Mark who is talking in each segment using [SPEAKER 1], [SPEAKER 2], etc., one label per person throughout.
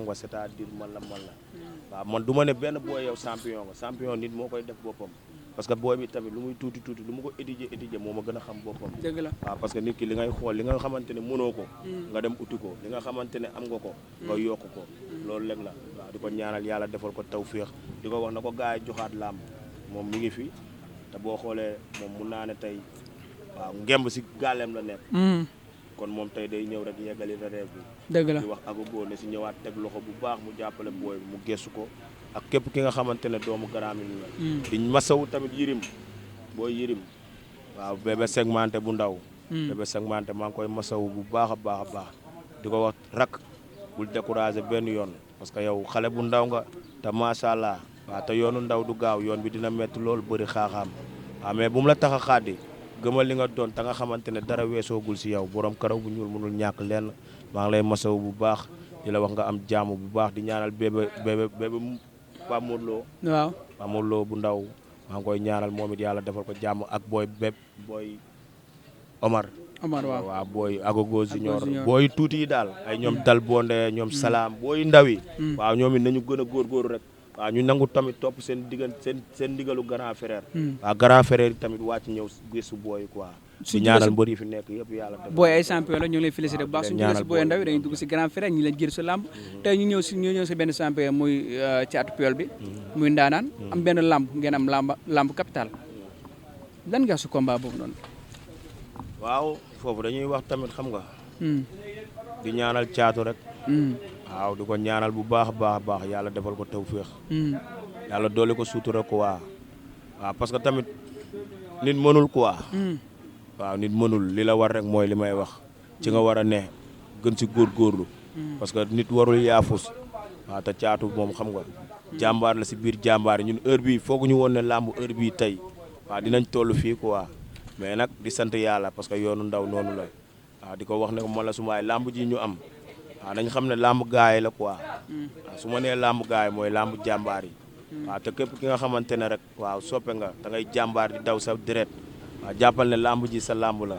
[SPEAKER 1] nga c'est-à-dire man la waaw man du ma ne benn booy yow champion nga champion nit moo koy def boppam parce que booy bi tamit lu muy tuuti tuuti lu mu ko étudier moo ma gën a xam boppam
[SPEAKER 2] dëgg la
[SPEAKER 1] waaw parce que nit ki li ngay xool li nga xamante ne mënoo ko nga dem uti ko li nga xamante ne am nga ko nga yokk ko loolu léegi la waaw di ko ñaanal yàlla defal ko tawféex di ko wax na ko gars yi joxaat làmb moom mi ngi fi te boo xoolee moom mun naa ne tey waaw ngemb si gàlleem la nekk kon moom tey day ñëw rek yeggali rêve bi
[SPEAKER 2] dëgg la
[SPEAKER 1] di wax Agogo ne si ñëwaat teg loxo bu baax mu jàppale booy mu gëstu ko ak képp ki nga xamante ne doomu Grand Médine la di masawu tamit yirim booy yirim waaw bébé segmenté bu ndaw bébé segmenté maa ngi koy masawu bu baax a baax a baax di ko wax rak bul découragé benn yoon parce que yow xale bu ndaw nga te macha allah waaw te yoonu ndaw du gaaw yoon bi dina métti loolu bëri xaaxaam waaw mais bu mu la tax a xaadi gëmal li nga doon te nga xamante ne dara weesoogul si yow borom karaw bu ñuul mënul ñàkk lenn maa ngi lay masawu bu baax di la wax nga am jàmm bu baax di ñaanal bébé Pape Modou Lo
[SPEAKER 2] waaw
[SPEAKER 1] Pape Modou Lo bu ndaw maa ngi koy ñaanal moom it yàlla defal ko jàmm ak booy booy Omar waaw booy Agogo Junior booy tuuti yi daal ay ñoom dal bonde ñoom salaam booy ndaw yi waaw ñoom it nañu gën a góorgóorlu rek waaw ñu nangu tamit topp seen ndigalu grand frère waaw grand frère yi tamit wàcc ñëw gëstu booy quoi di ñaanal mbër yi fi nekk yëpp yàlla def
[SPEAKER 2] booy ay champion la ñu ngi leen félicité bu baax suñu jógee si booy ndaw yi dañuy dugg si grand frère ñi leen jël sa lamb tey ñu ñëw si benn champion muy Thiatou Peul bi muy ndaanaan am benn lamb ngeen am lamb capital lan nga su combat boobu noonu
[SPEAKER 1] waaw foofu dañuy wax tamit xam nga di ñaanal Thiatou rek waaw di ko ñaanal bu baax a baax yàlla defal ko tawféex yàlla doole ko suutura ko waaw parce que tamit nit mënul quoi waaw nit mënul li la war rek mooy li may wax ci nga war a ne gën si góorgóorlu parce que nit warul yaafus waaw te Thiatou moom xam nga jàmbaar la si biir jàmbaar yi ñun heure bii foogu ñu woon ne làmb heure bii tey waaw dinañ toll fii quoi mais nag di sant yàlla parce que yoonu ndaw noonu la waaw di ko wax ne ko man la sumaay làmb ji ñu am waaw dañ xam ne làmb gaay la quoi waaw su ma nee làmb gaay mooy làmb jàmbaar yi waaw te képp ki nga xamante ne rek waaw soppe nga da ngay jàmbaar di daw sa deret waaw jàppal ne làmb ji sa làmb la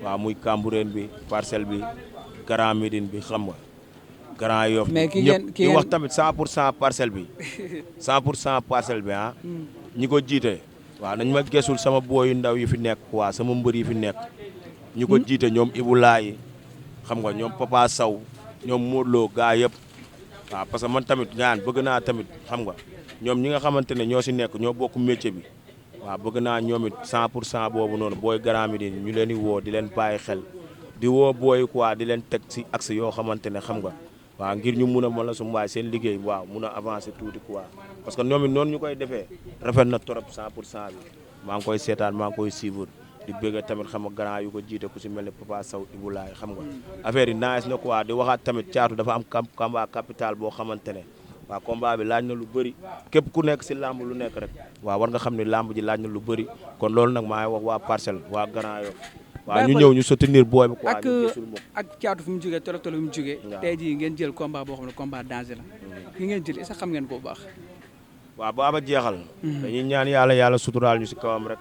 [SPEAKER 1] waaw muy Cambérène bi Parcelles bi Grand Médine bi xam nga Grand Yoff ñëpp di wax tamit 100% Parcelles bi 100% Parcelles bi ñi ko jiite waaw nañ ma gesul sama booyu ndaw yi fi nekk waaw sama mbër yi fi nekk ñi ko jiite ñoom Ibou Laye xam nga ñoom Papa Sow ñoom Modou Lo gaa yëpp waaw parce que man tamit gaan bëgg naa tamit xam nga ñoom ñi nga xamante ne ñoo si nekk ñoo bokk métier bi waaw bëgg naa ñoom it 100% boobu noonu booy Grand Médine ñu leen di woo di leen bàyyi xel di woo booy quoi di leen teg si axe yoo xamante ne xam nga waaw ngir ñu mun a mën la su mbaay seen liggéey waaw mun a avancer tuuti quoi parce que ñoom it noonu ñu koy defee rafet na trop 100% bi maa ngi koy seetaan maa ngi koy suivre di bëgg tamit xam nga grand yu ko jiite ku si mel ne Papa Sow Ibou Laye xam nga affaire yi nice na quoi di waxaat tamit Thiatou dafa am combat capital boo xamante ne waaw combat bi laaj na lu bëri képp ku nekk si làmb lu nekk rek waaw war nga xam ne làmb ji laaj na lu bëri kon loolu nag maa ngi wax waa Parcelles waa Grand Yoff waaw ñu ñëw ñu soutenir booy bi quoi
[SPEAKER 2] ak Thiatou fu mu jógee tolo tolo fu mu jógee tey jii ngeen jël combat boo xam ne combat danger la ki ngeen jël sax xam ngeen ko bu baax
[SPEAKER 1] waaw baaba jeexal dañuy ñaan yàlla suturaal ñu si kawam rek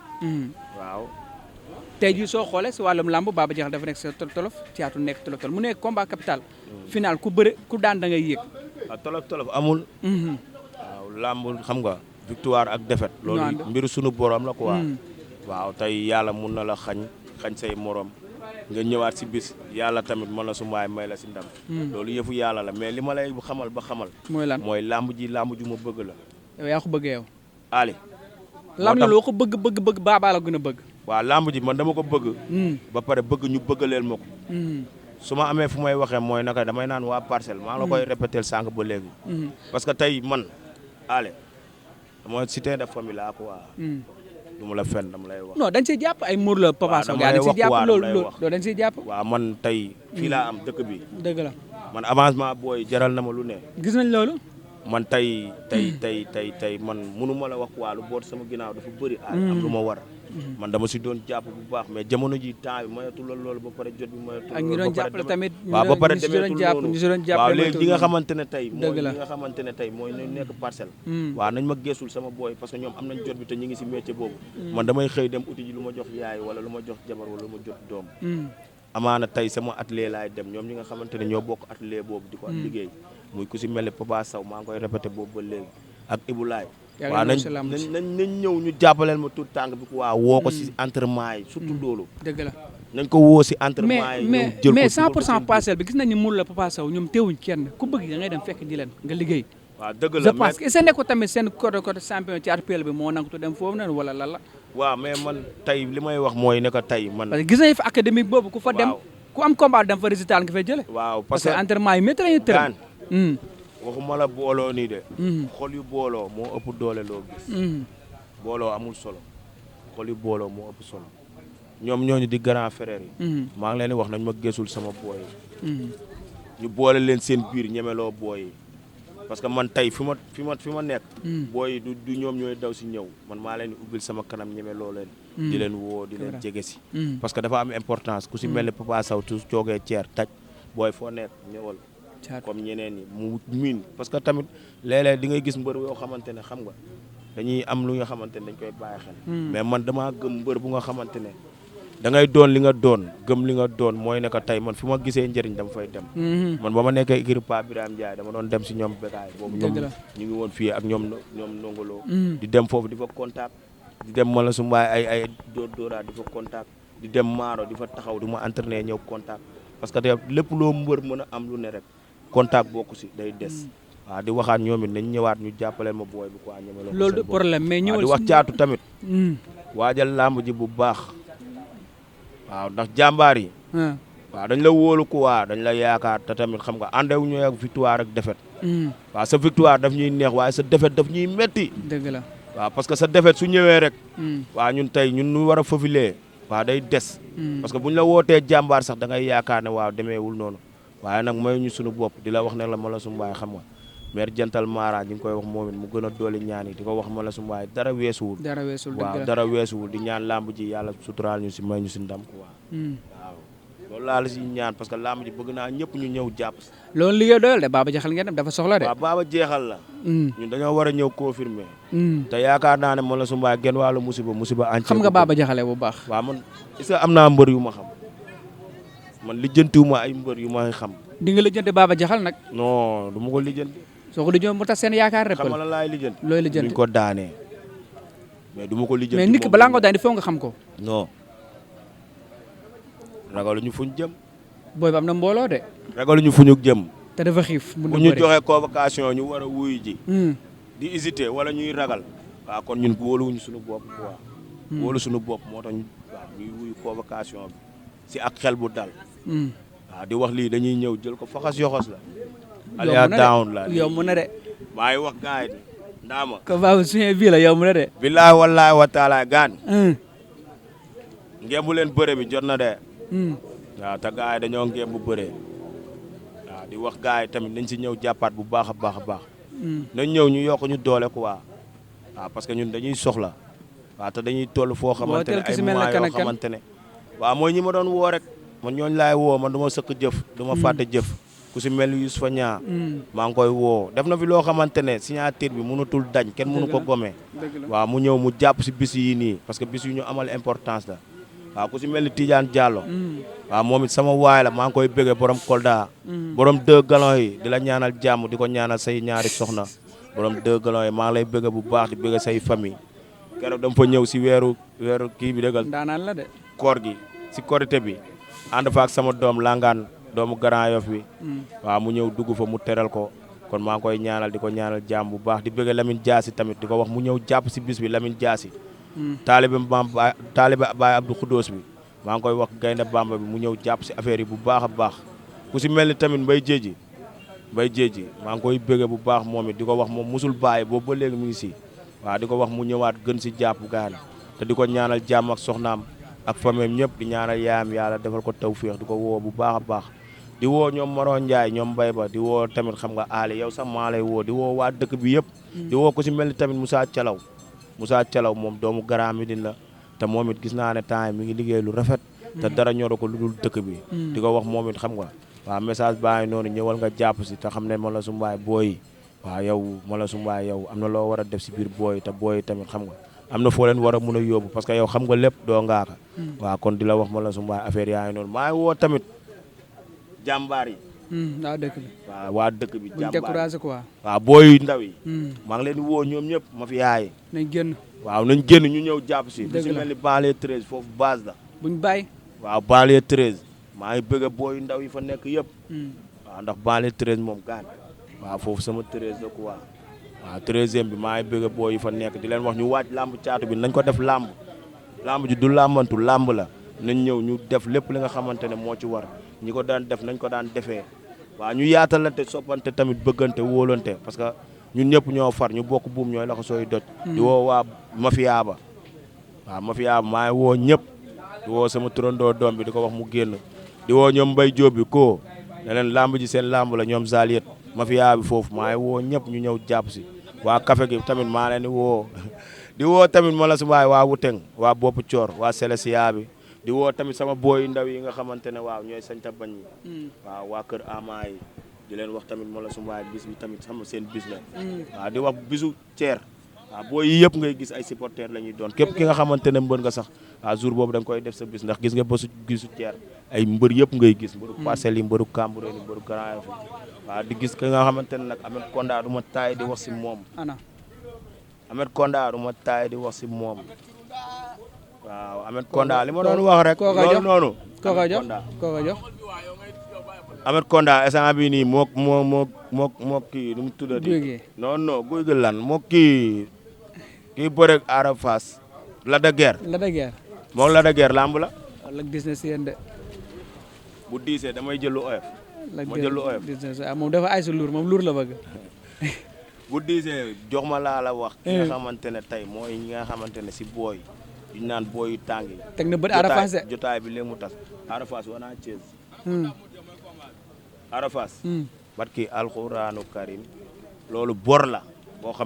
[SPEAKER 1] waaw
[SPEAKER 2] tey jii soo xoolee si wàllum làmb Baba Jaxal dafa nekk sa tolof Thiatou nekk tolof mu nekk combat capital final ku bëre ku daan da ngay yéeg
[SPEAKER 1] waaw tolof amul waaw làmb xam nga victoire ak défaite loolu mbiru sunu borom la quoi waaw tey yàlla mun na la xañ say morom nga ñëwaat si bis yàlla tamit mën la su maay may la si ndam loolu yëfu yàlla la mais li ma lay xamal
[SPEAKER 2] mooy lan
[SPEAKER 1] mooy làmb ju ma bëgg la
[SPEAKER 2] yow yaa ko bëgg yow
[SPEAKER 1] Ali
[SPEAKER 2] lamb loo ko bëgg Baba la gën a bëgg
[SPEAKER 1] waaw làmb ji man dama ko bëgg ba pare bëgg ñu bëggaleel ma ko su ma amee fu may waxee mooy naka damay naan waa Parcelles maa ngi la koy répéter sànq ba léegi parce que tey man Ale dama cité de famille laa quoi du ma la fen dama lay wax
[SPEAKER 2] non dañ siy jàpp ay mur la Papa Sow dañ siy jàpp loolu dañ siy jàpp
[SPEAKER 1] waaw man tey fii laa am dëkk bi
[SPEAKER 2] dëgg la
[SPEAKER 1] man avancement booy jaral na ma lu ne
[SPEAKER 2] gis nañ loolu
[SPEAKER 1] man tey man mënu ma la wax waa lu boot sama ginnaaw dafa bëri am lu ma war man dama si doon jàpp bu baax mais jamono ji temps bi mayatul loolu ba pare jot bi mayatul
[SPEAKER 2] ak ñu doon jàppale tamit
[SPEAKER 1] waaw ba pare demeetul
[SPEAKER 2] ñu si doon jàppale
[SPEAKER 1] waaw léegi ñi nga xamante ne tey mooy
[SPEAKER 2] dëgg la
[SPEAKER 1] ñi nga xamante ne tey mooy ñu nekk Parcelles waaw nañ ma geesul sama booy parce que ñoom am nañ jot bi te ñu ngi si métier boobu man damay xëy dem uti ji lu ma jox yaay wala lu ma jox jabar wala lu ma jox doom amaana tey sama atelier laay dem ñoom ñi nga xamante ne ñoo bokk atelier boobu di ko liggéey muy ku si mel ne Papa Sow maa ngi koy répété boobu ba léegi ak Ibulaay
[SPEAKER 2] waaw
[SPEAKER 1] nañ ñëw ñu jàppaleel ma tout tànk bi ko waa woo ko si entraînement yi surtout loolu
[SPEAKER 2] dëgg la
[SPEAKER 1] nañ ko woo si entraînement yi ñëw jël ko
[SPEAKER 2] mais 100% Parcelles bi gis nañ ni Modou Lo Papa Sow ñoom teewuñ kenn ku bëgg da ngay dem fekk ji leen nga liggéey
[SPEAKER 1] waaw dëgg la
[SPEAKER 2] je pense que seen nekko tamit seen côté champion ci RPL bi moo nangu tu dem foofu noonu wala lan la
[SPEAKER 1] waaw mais man tey li may wax mooy ne que tey man
[SPEAKER 2] parce que gis nañ fa académique boobu ku fa dem ku am combat dem fa résultat nga fay jële
[SPEAKER 1] waaw
[SPEAKER 2] parce que entraînement yi métti lañu tëral
[SPEAKER 1] waxuma la booloo nii de xol yu booloo moo ëpp doole loo gis booloo amul solo xol yu booloo moo ëpp solo ñoom ñooñu di grand frère yi maa ngi leen di wax nañ ma gësul sama booy yi ñu boole leen seen biir ñemeloo booy yi parce que man tey fi ma nekk booy yi du ñoom ñooy daw si ñëw man maa leen di ubbil sama kanam ñemeloo leen di leen woo di leen jege si parce que dafa am importance ku si mel ne Papa Sow tu coogee ceer taj booy foo nekk ñëwal comme ñeneen ñi mu miin parce que tamit léeg-léeg di ngay gis mbër yoo xamante ne xam nga dañuy am lu nga xamante ne dañ koy bàyyi xel mais man damaa gëm mbër bu nga xamante ne da ngay doon li nga doon gëm li nga doon mooy ne que tey man fi ma gisee njëriñ dama fay dem man ba ma nekkee écurie Pa Birame Ndiaye dama doon dem si ñoom Bécaye boobu ñoom ñu ngi woon fii ak ñoom nongoloo di dem foofu di fa contact di dem ma la su mbaay ay dóoraa di fa contact di dem maaro di fa taxaw di ma entraîner ñëw contact parce que lépp loo mbër mën a am lu ne rek contact bokku si day des waaw di waxaat ñoom it nañ ñëwaat ñu jàppaleel ma booy bi quoi ñeme
[SPEAKER 2] loolu du problème mais ñëwal
[SPEAKER 1] di wax caatu tamit waajal làmb ji bu baax waaw ndax jàmbaar yi waaw dañ la wóolu quoi dañ la yaakaar te tamit xam nga àndewuñu ak victoire ak défaite waaw sa victoire daf ñuy neex waaye sa défaite daf ñuy metti
[SPEAKER 2] dëgg la
[SPEAKER 1] waaw parce que sa défaite su ñëwee rek waaw ñun tey ñun ñu war a fafilee waaw day des parce que buñ la wootee jàmbaar sax da ngay yaakaar ne waaw demeewul noonu waaye nag may ñu suñu bopp di la wax ne la ma la su mbaay xam nga maire jantal Mara ñu ngi koy wax moom it mu gën a dooli ñaan yi di ko wax ma la su mbaay dara weesuwul waaw dara weesuwul di ñaan lamb ji yàlla suturaal ñu si may ñu si ndam quoi waaw loolu laa la si ñaan parce que lamb ji bëgg naa ñëpp ñu ñëw jàpp
[SPEAKER 2] loolu liggéey doyal de Baba Jaxal ngeen dem dafa soxla de
[SPEAKER 1] waaw Baba jeexal la ñun dañoo war a ñëw confirmer te yaakaar naa ne ma la su mbaay genn wàllu musiba entier
[SPEAKER 2] xam nga Baba Jaxale bu baax
[SPEAKER 1] waaw man est-ce que am naa mbër yu ma xam man lijjantiwuma ay mbër yu ma xam
[SPEAKER 2] di nga lijjanti Baba Jaxal nag
[SPEAKER 1] non du ma ko lijjanti
[SPEAKER 2] soo ko lijjanti mu tax seen yaakaar rek
[SPEAKER 1] xam nga la laay lijjanti
[SPEAKER 2] looy lijjanti
[SPEAKER 1] duñ ko daanee mais du ma ko lijjanti
[SPEAKER 2] mais nit ki balaa nga ko daan foo nga xam ko
[SPEAKER 1] non ragaluñu fuñ jëm
[SPEAKER 2] booy ba am na mbooloo de
[SPEAKER 1] ragaluñu fuñu jëm
[SPEAKER 2] te dafa xiif
[SPEAKER 1] bu ñu joxe convocation ñu war a wuyu ji di hésiter wala ñuy ragal waaw kon ñun wóoluwuñu suñu bopp quoi wóolu suñu bopp moo tax waaw ñuy wuyu convocation bi si ak xel bu dal waaw di wax lii dañuy ñëw jël ko faxas yoxos la aliya down la
[SPEAKER 2] yow mu na de
[SPEAKER 1] maa ngi wax gars yi ndaama
[SPEAKER 2] ko baabu suñu bii la yow mu na de
[SPEAKER 1] billahi wallahi wa taala gaan ngembu leen bëre bi jot na de waaw te gars yi dañoo ngembu bëre waaw di wax gars yi tamit nañ si ñëw jàppaat bu baax a baax a baax nañ ñëw ñu yokk ñu doole quoi waaw parce que ñun dañuy soxla waaw te dañuy toll foo xamante ne ay moment yoo xamante ne waaw mooy ñi ma doon woo rek man ñooñu laay woo man du ma sëkk jëf du ma fàtte jëf ku si mel ni Youssoufa Niang maa ngi koy woo def na fi loo xamante ne signature bi mënatul dañ kenn mënu ko gome waaw mu ñëw mu jàpp si bis yi nii parce que bis yu ñu amal importance la waaw ku si mel ni Tidiane Diallo waaw moom it sama waay la maa ngi koy bëggee borom Kolda borom 2 galons yi di la ñaanal jàmm di ko ñaanal say ñaari soxna borom 2 galons yi maa ngi lay bëggee bu baax di bëggee say famille keroog dama fa ñëw si weeru kii bi dëggal
[SPEAKER 2] daanaan la de
[SPEAKER 1] koor gi si korité bi ànd fa ak sama doom langaan doomu Grand Yoff bi waaw mu ñëw dugg fa mu teral ko kon maa ngi koy ñaanal di ko ñaanal jàmm bu baax di bëgg Lamine Diassi tamit di ko wax mu ñëw jàpp si bis bi Lamine Diassi taalibe Baye Abdou Khoudous bi maa ngi koy wax Gaynde Bamba bi mu ñëw jàpp si affaire yi bu baax a baax ku si mel ni tamit Mbaye Jéeji maa ngi koy bëgg bu baax moom it di ko wax moom musul bàyyi boobu ba léegi mu ngi si waaw di ko wax mu ñëwaat gën si jàpp gaan te di ko ñaanal jàmm ak soxnaam ak famille ñëpp di ñaanal yaayam yàlla defal ko tawféex di ko woo bu baax a baax di woo ñoom Maro Ndiaye ñoom Mbaye ba di woo tamit xam nga Ali yow sax maa lay woo di woo waa dëkk bi yëpp di woo ko si mel ni tamit Moussa Thialaw moom doomu Grand Médine la te moom it gis naa ne temps mi ngi liggéey lu rafet te dara ñoro ko lu dul dëkk bi di ko wax moom it xam nga waaw message baa ngi noonu ñëwal nga jàpp si te xam ne ma la su mbaay booyi waaw yow ma la su mbaay yow am na loo war a def si biir booyi te booyi tamit xam nga am na foo leen war a mën a yóbbu parce que yow xam nga lépp doo ngaaka waaw kon di la wax ma la su mbaay affaire yaa ngi noonu maa ngi woo tamit jàmbaar yi
[SPEAKER 2] waa dëkk bi.
[SPEAKER 1] waaw waa dëkk bi
[SPEAKER 2] buñ découragé quoi.
[SPEAKER 1] waaw booy ndaw yi. maa ngi leen di woo ñoom ñëpp ma fi yaay.
[SPEAKER 2] nañ génn.
[SPEAKER 1] waaw nañ génn ñu ñëw jàpp si.
[SPEAKER 2] dëgg la
[SPEAKER 1] lu si mel ni banlieue 13 foofu base la.
[SPEAKER 2] buñ bàyyi.
[SPEAKER 1] waaw banlieue 13 maa ngi bëgg a booy ndaw yi fa nekk yëpp. waaw ndax banlieue 13 moom gaan. waaw foofu sama 13 la quoi. waaw 13e bi maa ngi bëgg a booy yi fa nekk di leen wax ñu waaj làmb caatu bi nañ ko def làmb. làmb ji du làmbantu làmb la nañ ñëw ñu def lépp li nga xamante ne moo ci war ñi ko daan def nañ ko daan defee. waaw ñu yaatalante soppante tamit bëggante wóolante parce que ñun ñëpp ñoo far ñu bokk buum ñooy la ko sooy doj. di woo waa mafia ba. waaw mafia ba maa ngi woo ñëpp. di woo sama turandoo doom bi di ko wax mu génn. di woo ñoom Mbaye Diop bi ko ne leen làmb ji seen làmb la ñoom Zaliet mafia bi foofu maa ngi woo ñëpp ñu ñëw jàpp si. waa café gi tamit maa leen di woo di woo tamit ma la su waay waa Wuteng waa Bopp Coor waa Sélésia bi. di woo tamit sama booy ndaw yi nga xamante ne waaw ñooy sañta bañ ñi waaw waa kër ama yi di leen wax tamit moo la su waay bis bi tamit sama seen bis la waaw di wax bisu Thier waaw booy yi yëpp ngay gis ay supporters la ñuy doon képp ki nga xamante ne mbër nga sax waaw jour boobu da nga koy def sa bis ndax gis nga bésu gisu Thier ay mbër yëpp ngay gis mbëru Parcelles yi mbëru Cambérène yi mbëru Grand Yoff waaw di gis ki nga xamante ne nag Ahmed Konda du ma taay di wax si moom Ahmed Konda du ma taay di wax si moom waaw Ahmed Konda li ma doon wax rek. loolu noonu.
[SPEAKER 2] koo ko jox.
[SPEAKER 1] Ahmed Konda instant bii nii moo kii nu mu tuddati. guy gi non guy gi lan moo kii bëreeg Ada Fass. Lac de Guiers. moom Lac de Guiers lamb la.
[SPEAKER 2] wala gis na si yéen de.
[SPEAKER 1] bu diisee damay jël lu oyof. ma jël lu oyof
[SPEAKER 2] moom dafa ay sa luur moom luur la bëgg.
[SPEAKER 1] bu diisee jox ma laa la wax. ki nga xamante ne tey mooy ñi nga xamante ne si booy. ñu naan booy yu tàng yi.
[SPEAKER 2] teg na bët Ada Fass de
[SPEAKER 1] jotaay bi léegi mu tas Ada Fass wana Thiès. Ada Fass. barki alxuraanu karim loolu bor la boo xam